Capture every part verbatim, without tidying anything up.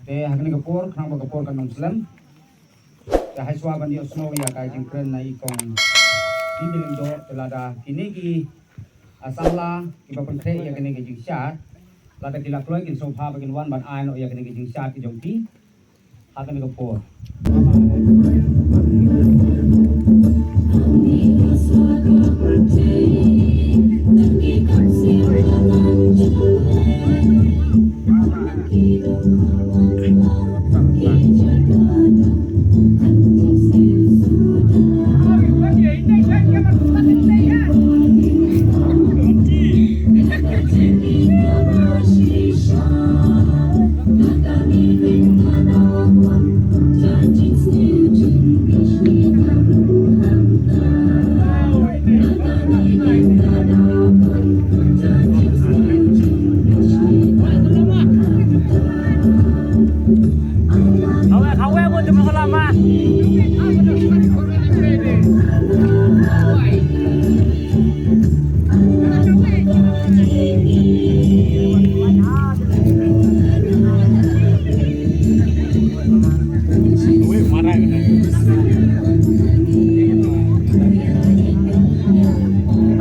Te ha kane ka por, khnang ba ka por kan ym slem, te ha shuwa ban ïohsngew ïa ka jingkren na i kong Bibi Lyngdoh, te lada kine ki, ah, samla kiba pynkhreh ïa kane ka jingshad, lada ki la kloi, kin sngewbha ba kin wan ban ai noh ïa kane ka jingshad ka jong ki ha kane ka por.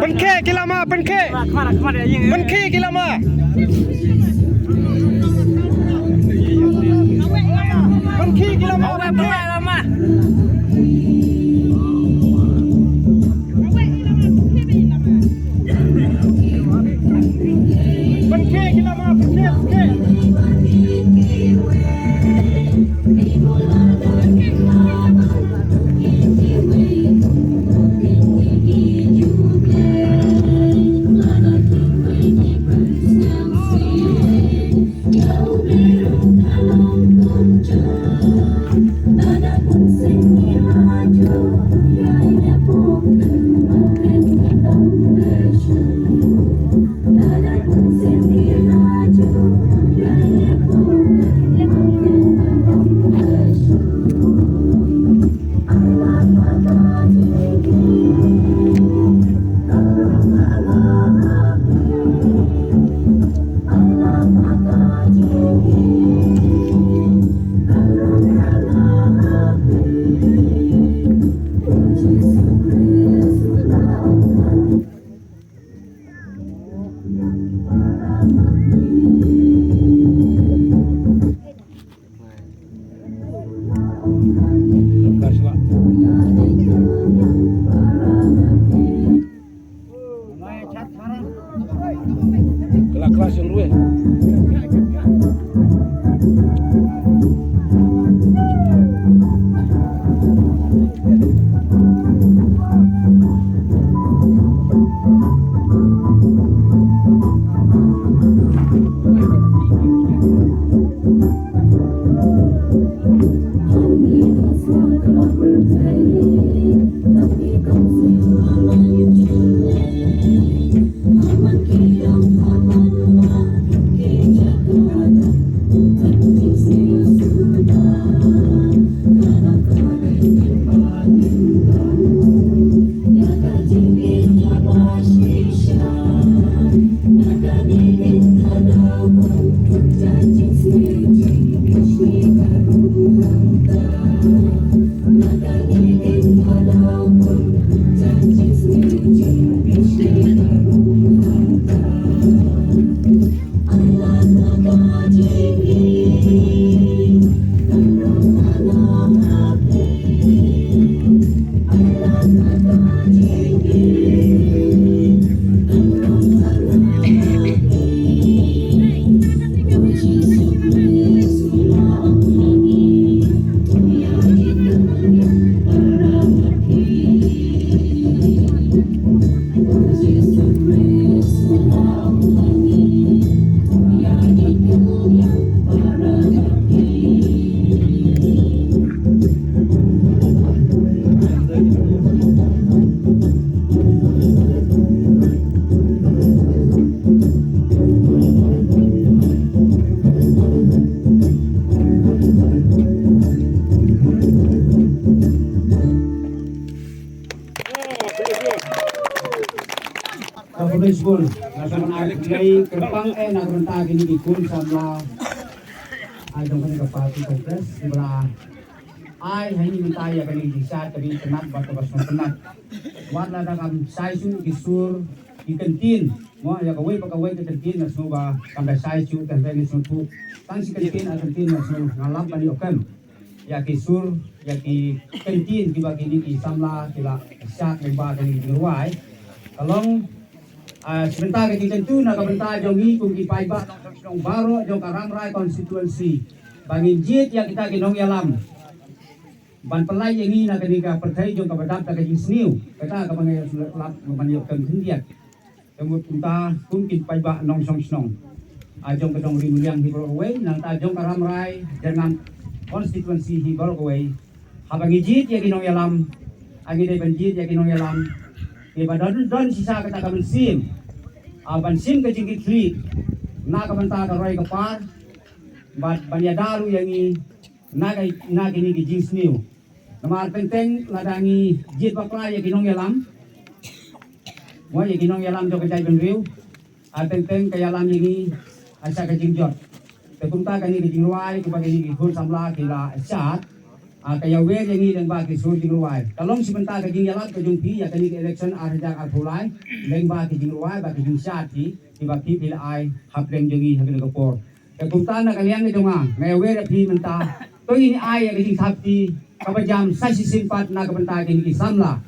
Pynkhih ki lama, pynkhih. Pynkhih ki lama. Pynkhih ki lama, pynkhih. Kelas-kelas yang dua. Ka pynbeit skul, nga sa ban ai kyrpang eh na ka bynta kine ki khun samla. Ai jong kane ka party Congress kiba la ai ha ngi mynta ïa kane ka jingshad kaba itynnad bad kaba sngewtynnad. Wat la da kam shai shuh ki sur ki kyntien, mo, ïa kawei pa kawei ka kyntien nga sngew ba kam da shai shuh, ka hynrei nga sngewthuh tang shi kyntien ar kyntien nga sngew nga lap ban ïoh kem ïa ki sur, ïa ki kyntien kiba kine ki samla ki la shad lyngba kane ka jingrwai. Ka long, ah, shi bynta ka jingkyntu na ka bynta jong ngi kum ki paidbah nongshong shnong baroh jong ka Rambrai constituency ba ngin jied ïa kita ki nongïalam ban pynlait ïa ngi na kane ka pyrthei jong kaba dap da ka jingsniew, kata kaba ngi lap ban ïoh kem khyndiat. Te mut kumta kum ki paidbah nongshong shnong, ah, jong ka dong Ri Muliang hi baroh kawei, nangta jong ka Rambrai Jyrngam constituency hi baroh kawei, haba ngi jied ïa ki nongïalam, ah, ngi dei ban jied ïa ki nongïalam kiba don, don shisha kata ka mynsiem, ah, ban shim ka jingkitkhlieh na ka bynta ka roi ka par bad ban ïada ruh ïa ngi na ka, na kine ki jingsniew. Namar teng teng lada ngi jied bakla ïa ki nongïalam, mo, ïa ki nongïalam jong ka jaitbynriew, ah, teng teng ka ïalam ïa ngi, ah, sha ka jingjot. Te kumta kane ka jingrwai kaba kine ki khun samla ki la shad, ah, ka ïawer ïa ngi lyngba ki sur jingrwai. Ka long shi bynta ka jingïalap ka jong phi ïa kane ka election ar hajar arphew lai lyngba ki jingrwai bad ki jingshad ki, kiba phi phi la ai hapdeng jong ngi ha kane ka por. Te kumta na ka liang ka jong nga, nga ïawer ïa phi mynta, to ngin ai ïa ka jingthap kti kaba jam sa shisien pat na ka bynta kine ki samla.